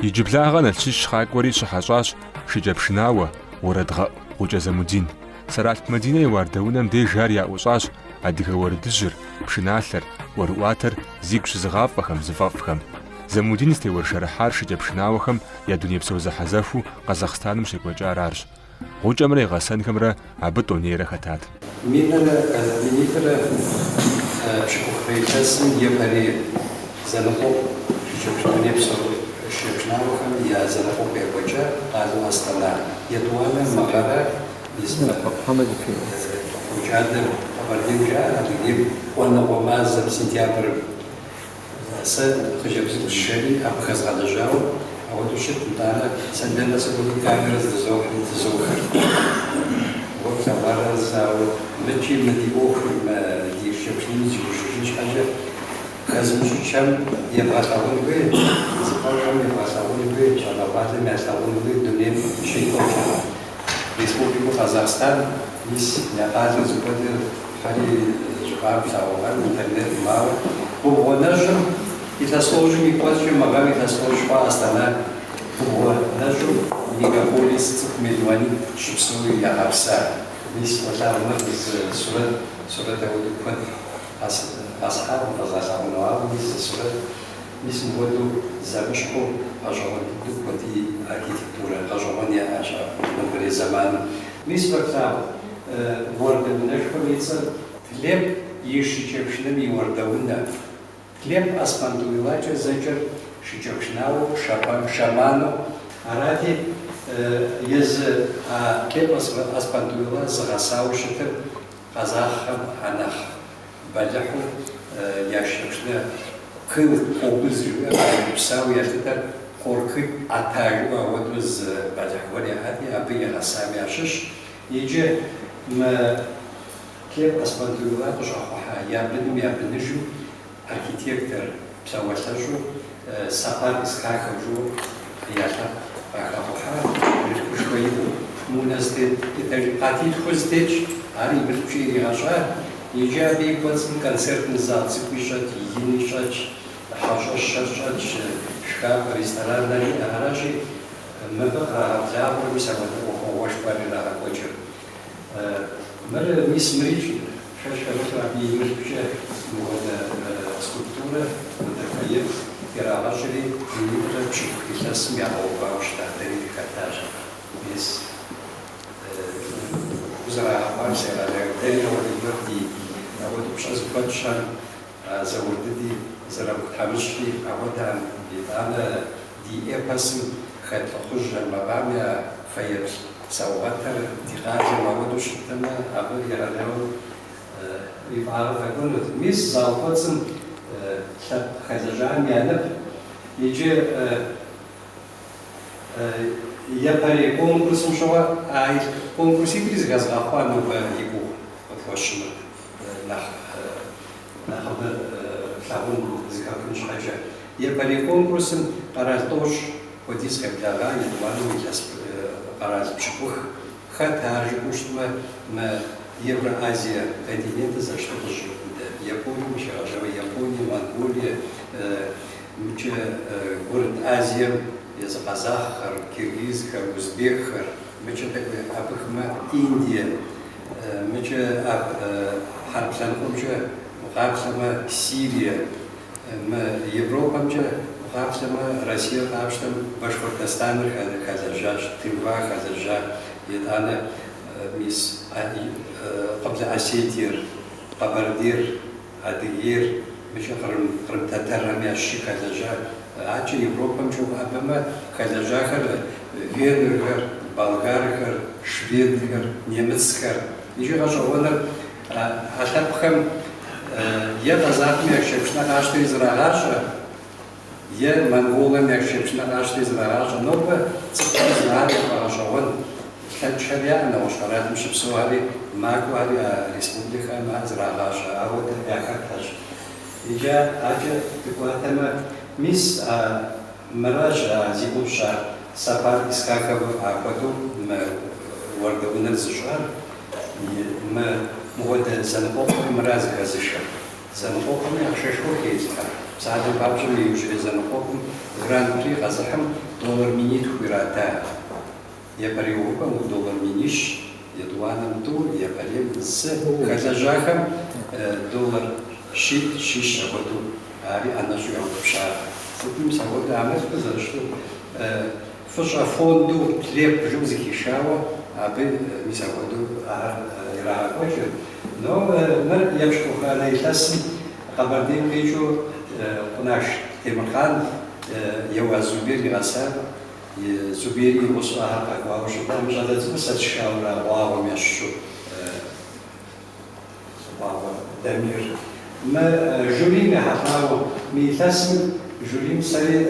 Иджыблагъэ Налщыч къакӏуэри щыхьэщӏащ шыкӏэпшынауэ, уэрэдгъэӏу Гъукӏэ Замудин. Сэралъп Мадинэ и уардэунэм деж ар яӏущӏащ адыгэ уэрэдыжьыр, пшыналъэр, ӏуэрыӏуатэр зигу щызыгъафӏэхэм, зыфӏэфӏхэм. Замудин зытеуэршэрыхьар шыкӏэпшынауэхэм я дунейпсо зэхьэзэхуэу Къэзахъстаным щекӏуэкӏар арщ. Гъукӏэмрэ и гъэсэнхэмрэ абы тӏонейрэ хэтат. Минрэ минитӏрэ пщыкӏухрэ илъэсым япэрей зэныкъуэкъу дунейпсо шыкӏэпшынауэхэм я зэныкъуэкъу екӏуэкӏа къалэу Астана. Етӏуанэ мы гъэрэ фокӏадэм Къэбэрдейм жаӏэр Адыгейм ӏуэныгъуэ мазэм, сентябрым. Сэ хъыджэбз цӏыкӏу сшэри абы хэзгъэлэжьауэ, ауэдэу щыт, нтӏанэ сэ дэнэ сыкӏуэми камерэ здызохьри тызохыр. Уэ плъэгъуарэ зауэ, мыкӏи мы ди ӏуэхур, мы ди шыкӏэпшынэм зиужьыжын щхьэкӏэ хэзымыщӏыкӏхэм ебгъэлъагъун хуей, зыфӏэфӏхэм ебгъэлъагъун хуей, щӏалэгъуалэм ялъагъун хуей дунейм щекӏуэкӏыр. Республикэу Къэзахъстан, мис я къалэр зыхуэдэр фэри щӏыпӏэм флъагъугъэн интернетым, ауэ губгъуэ нэщӏым илъэс тӏощӏым и кӏуэцӏкӏэ мы гъэм илъэс тӏощӏ хъуа Астана губгъуэ нэщӏу мегаполис цӏыху мелуанитӏ щыпсэуи ягъэпса. Мис фолъагъумэ зы сурэт, сурэт апхуэдэу куэд къэсхьакъым фэзгъэлъагъуну, ауэ мис зы сурэт. Мис мыпхуэдэу зэмыщхьу гъэщӏэгъуэн дыдэу куэди архитектурэ гъэщӏэгъуэн яӏащ а нобэрей зэманым. Мис фэ флъагъу уардэунэшхуэм и цӏэр Тлеп и шыкӏэпшынэм и уардэунэ. Тлеп Аспандуйлакӏэ зэджэр шыкӏэпшынауэу, шаману. Арати, езы а Тлеп Аспандуйла зыгъэсауэ щытыр къэзахъхэм а нэхъ бэлыхьу я шыкӏэпшынэ кыл, къобыз жыхуиӏэр къэзыгупсауэ ялъытэр Коркыт Ата жыӏэу ауэдэу зы бэлыхь гуэр яӏэти, абы игъэсам ящыщ. Иджы мы Тлеп Аспандуйла къыщӏэхъухьа я быным я быныжым архитектор псэуалъэщӏу Сапар Исхаков жыӏэу я лъэпкъ къахэхъухьа, мылъкушхуэ иӏэу. Мы унэ зытет этаж къатитху зытетщ, ар и мылъкукӏэ иригъэщӏа. Иджы абы и кӏуэцӏым концертный зал цӏыкӏуи щӏэт, ини щӏэтщ, хьэщӏэщхэр щӏэтщ, шхапӏэ, ресторанхэр иӏэ. Аращи, мыбы кърагъэблагъэурэ мис апхуэдэ ӏуэхугъуэшхуэр ирагъэкӏуэкӏыр. Мыр, мис мырикӏ, шэч хэмылъу абы и мылъкукӏэ мыхуэдэ скульптурэ, мыхуэдэ фэеплъ ирагъэщӏри, минитӏрэ пщыкӏух илъэсым ягъэувауэ щыта, дэри дыхэтащ. Мис узэрагъэхъуапсэр, дэри апхуэдэ гуэр ди апхуэдэу пщӏэ зыхуэтщӏхэм, Заур дыди, Зырамыку тхьэмыщкӏи, апхуэдэхэм, итӏанэ ди эпосым хэт лӏыхъужьхэм, абыхэм я фэеплъ саугъэтыр ди къалэм апхуэдэу щытмэ, абы егъэлеяуэ и фӏагъэ къэкӏуэнут. Мис зал кӏуэцӏым лъэпкъ хэлэжьам я нып. Иджы Япэрей конкурсым щыгъуэ а конкурситӏри зэхэзгъэхъуа нобэ и гугъу къыфхуэсщӏынут нэхъ нэхъыбэ флъагъун зыхэфхын щхьэкӏэ. Япэрей конкурсым къэрал тӏощӏ хуэдиз къеблэгъа, етӏуанэм илъэс къэрал пщыкӏух. Хэт ар жыпӏэу щытмэ, мы Евроазие континентыр зэрыщыту къызэщӏеубыдэ. Японием щегъэжьауэ Японие, Монголие, Мыкӏэ Курыт Азием езы къэзахъхэр, киргизхэр, узбекхэр, мыкӏэ тӏэкӏу епӏэбыхмэ, Индие, мыкӏэ хьэрып лъэныкъуэмкӏэ укъаплъэмэ, Сирие, мы Европэмкӏэ укъаплъэмэ, Россиер къапщтэм, Башкортостаныр хэлэжьащ, Тыва хэлэжьа, итӏанэ мис Къыблэ Осетиер, Къэбэрдейр, Адыгейр, мыкӏэ кърым, кърым тэтэрхэм ящыщи хэлэжьа. Адэкӏэ Европэмкӏэ уӏэбэмэ, хэлэжьахэр венгрхэр, болгархэр, шведхэр, немыцхэр. Иджы гъэщӏэгъуэныр а лъэпкъхэм е къэзакъым я шыкӏэпшынэ къащтэри зрагъащӏэ, е монголхэм я шыкӏэпшынэ къащтэри зрагъащӏэ. Нобэ цӏыхухэм зыгъэр яфӏэгъэщӏэгъуэн лъэкӏхэр яӏэ, нэгъуэщӏ къэралым щыпсэухэри, макӏуэхэри а республикэхэм ар зрагъащӏэ, ауэдэ яхэтхэщ. Иджы адэкӏэ дыкӏуатэмэ, мис а мыращ а зи гугъу сщӏар, Сапар Искаковыр апхуэдэу мы уардэунэр зыщӏар, мы мыхуэдэ зэныкъуэкъури мыра зэхэзышэр. Зэныкъуэкъуми ахъшэшхуэ хелъхьэ. Псалъэм папщӏэ, мы иужьрей зэныкъуэкъум Гран-при къэзыхьым доллар минитху ирата. Япэрей увыпӏэм доллар минищ, етӏуанэм тӏу, япэрейм зы. Хэлэжьахэм доллар щитӏ, щищ апхуэдэу ари ӏэнэщӏу яутӏыпща. Сытми мис апхуэдэу а мылъкур зэрыщыту фӏыщӏэ фонду ПЛЕП жиӏэу зэхишауэ абы мис апхуэдэу ар ирагъэкӏуэкӏыр. Но мыр епщыкӏуханэ илъэсым Къэбэрдейм къикӏыу Къунаш Темыркъан Еуаз Зубер игъэса и Зубери и гъусэу ахэр къэкӏуауэ щыта. Мы щӏалэ цӏыкӏур сэ сшауэрэ гъуагъуэм ящыщу Гъуагъуэ Дамир. Мы жюрим ехьэлӏауэ, мы илъэсым жюрим сэри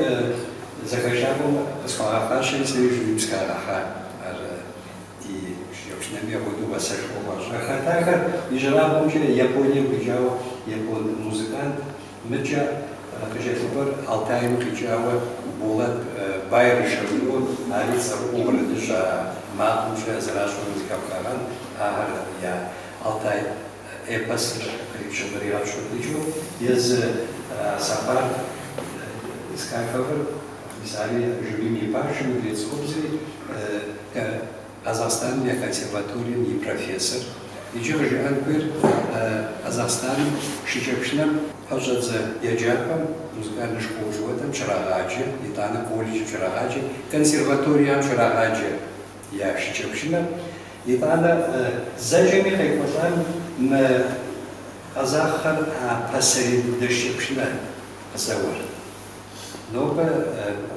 зэхэшакӏуэм къысхуагъэфащэри сэри жюрим сыхагъэхьа. Ар ди шыкӏэпшынэми апхуэдэу уасэшхуэ хуащӏа. Хэтахэр ижьырабгъумкӏэ Японием къикӏауэ япон музыкант, мыдкӏэ къыкӏэлъыкӏуэр Алтайм къикӏауэ Болэт Байр жаӏэу, ари цӏэрыӏуэу уэрэдыжь а макъымкӏэ зэращӏэу зэхэпхагъэн, ахэр я Алтай эпосыр къригъэпщу къикӏыу, езы Сапар Искаковыр, мис ари жюрим и пашэ, мыдрей цӏыхубзри Къэзахъстаным я консерваторием и профессор. Иджы къыжыӏэн хуейр Къэзахъстаным шыкӏэпшынэм пэщӏэдзэ еджапӏэм, музыкальнэ школ жыхуэтӏэм щрагъаджэ, итӏанэ колледжым щрагъаджэ, консерваторием щрагъаджэ я шыкӏэпшынэр. Итӏанэ зэкӏэми къекӏуэлӏам мы къэзахъхэр а пасэрей дыдэ шыкӏэпшынэ къызэуэр. Нобэ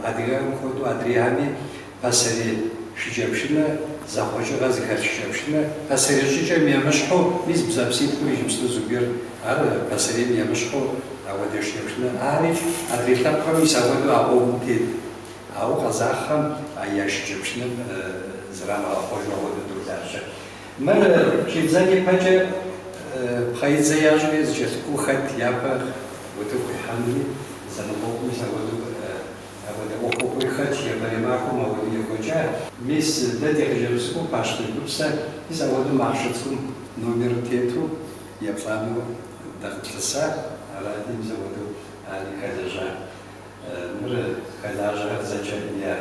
адыгэхэм хуэдэу адрейхэми пасэрей шыкӏэпшынэ, зэхъуэкӏыгъэ зыхэлъ шыкӏэпшынэ, пасэрей щӏыкӏэм емыщхьу, мис бзэпситхур иджыпсту Зубер, ар пасэрейм емыщхьу ауэдэ шыкӏэпшынэ. Ари адрей лъэпкъхэм мис ауэдэу а гъуэгум тет. Ауэ къэзахъхэм а я шыкӏэпшынэм зрамыгъэхъуэжу ауэдэу долажьэ. Мыр щӏидзэн ипэкӏэ пхъэидзэ ящӏри зэкӏэлъыкӏуэу хэт япэ утыку къихьэнуми, зэныкъуэкъум мис апхуэдэу апхуэдэ ӏуэхугъуи хэтщ, япэрей махуэм апхуэдэу екӏуэкӏа. Мис дэ ди хъыджэбз цӏыкӏуу Пащты Гупсэ, мис апхуэдэу махъшэ цӏыкӏум номер тету еплӏанэу дэ къытлъыса, арати, мис апхуэдэу ари хэлэжьа. Мыр хэлажьэхэр зэкӏэ я.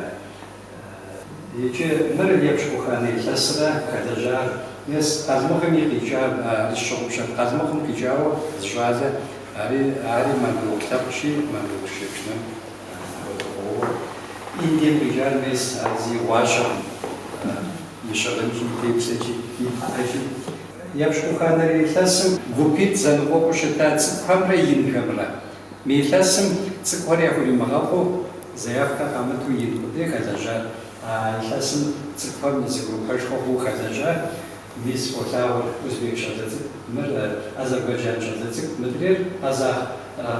Иджы мыр епщыкӏуханэ илъэсрэ хэлэжьар. Мес Къалмыкъым и къикӏар, ари сщыгъупщэрт. Къалмыкъым къикӏауэ зы щӏалэ, ари, ари мамлюк лъэпкъщи, мамлюк шыкӏэпшынэм апхуэдэу къоуэ. Индием къикӏар мес, ар зи гъуащэкъым, и щыгъынкӏи, и теплъэкӏи, и пыӏэкӏи. Епщыкӏуханэрей илъэсым гупитӏ зэныкъуэкъуу щыта цӏыкӏухэмрэ инхэмрэ. Мы илъэсым цӏыкӏухэр яхуримыгъэкъуу, заявкэ къамыту ин къудей хэлэжьар. А илъэсым цӏыкӏухэм зы группэшхуэ хъууэ хэлэжьар. Мис фолъагъур узбек щӏалэ цӏыкӏу, мыр азербайджан щӏалэ цӏыкӏу, мыдрейр къэзахъ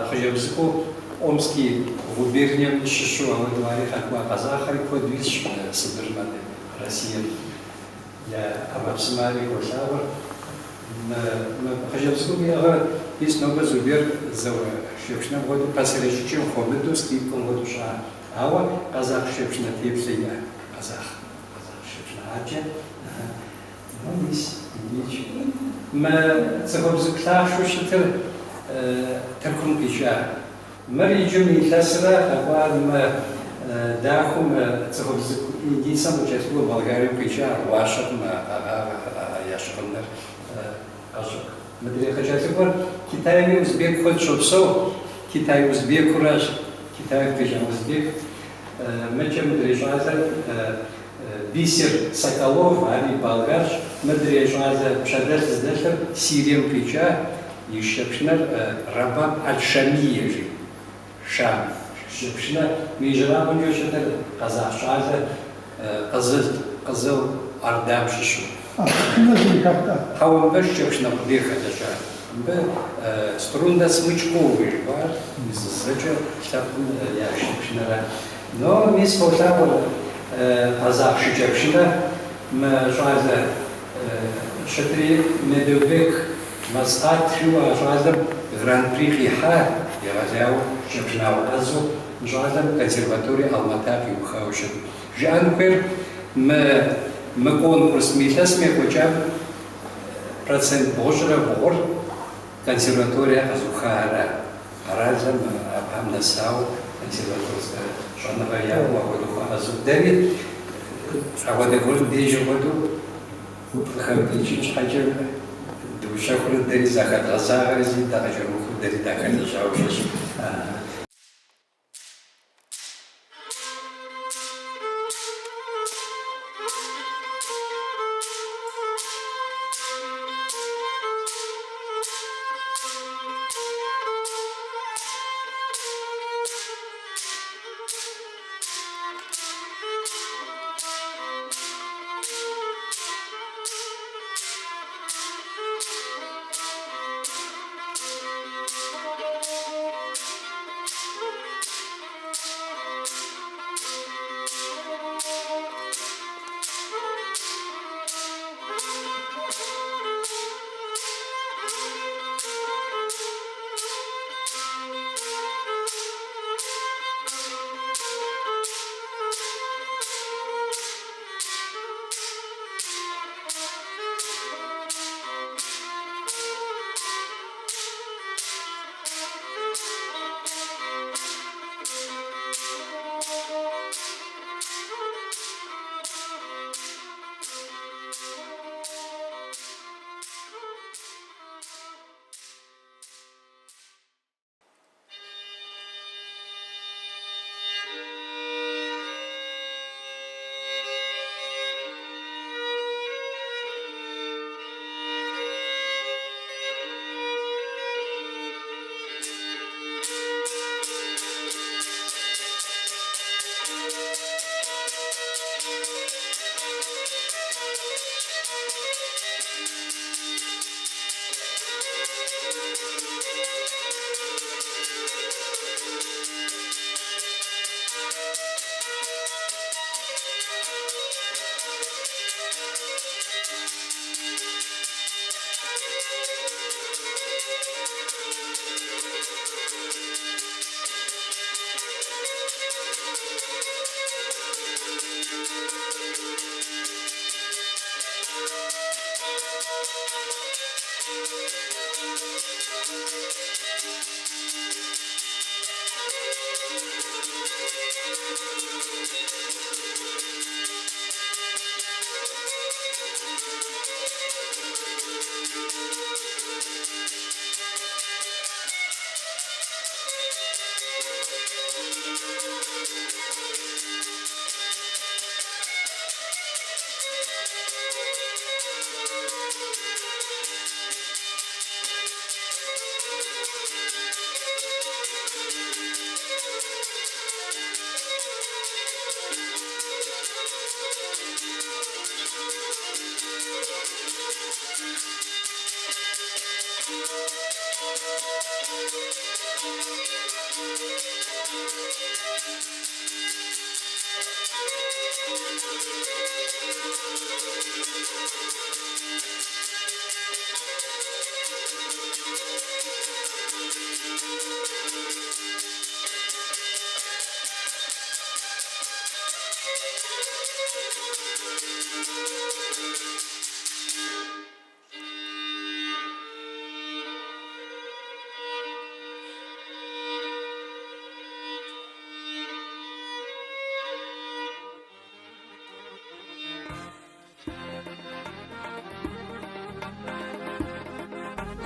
хъыджэбз цӏыкӏуу Омский губернием щыщу ауэдэу ари къэкӏуа. Къэзахъхэри куэду исщ Сыбырым, Россием. Я ӏэмэпсымэ ари холъагъуэр. Мы хъыджэбз цӏыкӏум иӏыгъыр, мис нобэ Зубер зэуэ шыкӏэпшынэм хуэдэу, пасэрей щӏыкӏэм хуэмыдэу, скрипкэм хуэдэу щӏа. Ауэ къэзахъ шыкӏэпшынэ теплъэ иӏэ. Къэзахъ, къэзахъ шыкӏэпшынэ аджэ. Ну, мис, индиец. Мы цӏыхубз цӏыкӏу лъахъшэу щытыр Тыркум къикӏа. Мыр иджы мы илъэсрэ къэкӏуар мы дахэу мы цӏыхубз цӏыкӏу индийцэм къыкӏэлъыкӏуэу Болгарием къикӏа гъуащэкъым а къэгъагъэхэр, а я щыгъыныр къэщӏык. Мыдрей къыкӏэлъыкӏуэр Китайми узбек куэд щопсэу, китай узбекуращ, Китайм къикӏа узбек. Мыкӏэ мыдрей щӏалэр Бисер Соколов, ари болгарщ, мыдрей щӏалэ пщэдэлъ зыдэлъыр Сирием къикӏа, И шыкӏэпшынэр Рабаб аль-Шамие жи. Шам шыкӏэпшынэ. Мы ижьырабгъумкӏэ щытыр къэзахъ щӏалэ Къызыл, Къызыл Ордам щыщу. А пшынэ зыри хэтӏэ? Хьэуэ, мыбы шыкӏэпшынэ къудей хэлэжьа. Мыбы струнно-смычковый жыхуаӏэр зэкӏэ лъэпкъым я шыкӏэпшынэра. Но мис фолъагъур къэзахъ шыкӏэпшынэ мы щӏалэ Щытри Медеубек Мэзкъат жиӏэу а щӏалэм гран-при къихьа, егъэлеяуэ шыкӏэпшынауэ ӏэзэу мы щӏалэм консерваторие Алмата къиухауэ щыт. Жыӏэн хуейр мы мы конкурс мы илъэсым екӏуэкӏам процент бгъущӏрэ бгъур. Консерваторие къэзухахьэрэ къэралым абыхэм нэсауэ консерваторскэ щӏэныгъэ яӏэу апхуэдэу хуэӏэзэу дэри апхуэдэ гуэрым деж апхуэдэу къыхэмыпӏиикӏын щхьэкӏэ дыущэхурэ дэри захэдгъэзагъэри зыми дакъыкӏэрымыхуу дэри дахэлэжьауэ щытщ.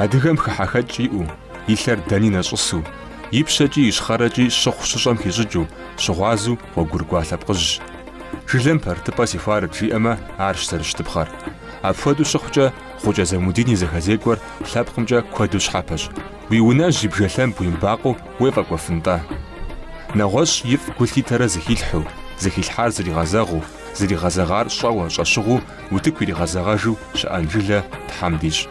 Адыгэм хыхьэхэкӏ иӏэу, и лъэр дэни нэщӏысу, ипщэкӏи ищхъэрэкӏи щыхъу-щыщӏэм хищӏыкӏыу, щыгъуазэу гъуэгурыкӏуа лъэпкъыжьщ. Жылэм пэрытыпӏэ сихуарэт жиӏэмэ, арщ зэрыщытыпхъэр. Апхуэдэу щыхъукӏэ, Гъукӏэ Замудин и зэхэзекӏуэр лъэпкъымкӏэ куэду щхьэпэщ. Уи унэжь и бжэлъэмб уимыбакъуэу уефӏэкӏуэфын-тӏэ? Нэгъуэщӏ ифӏ гу лъитэрэ зыхилъхьэу, зыхилъхьар зригъэзэгъыу, зригъэзэгъар щӏэуэ, щӏэщыгъуэу утыку иригъэзэгъэжу щыӏэн жылэ Тхьэм дищӏ.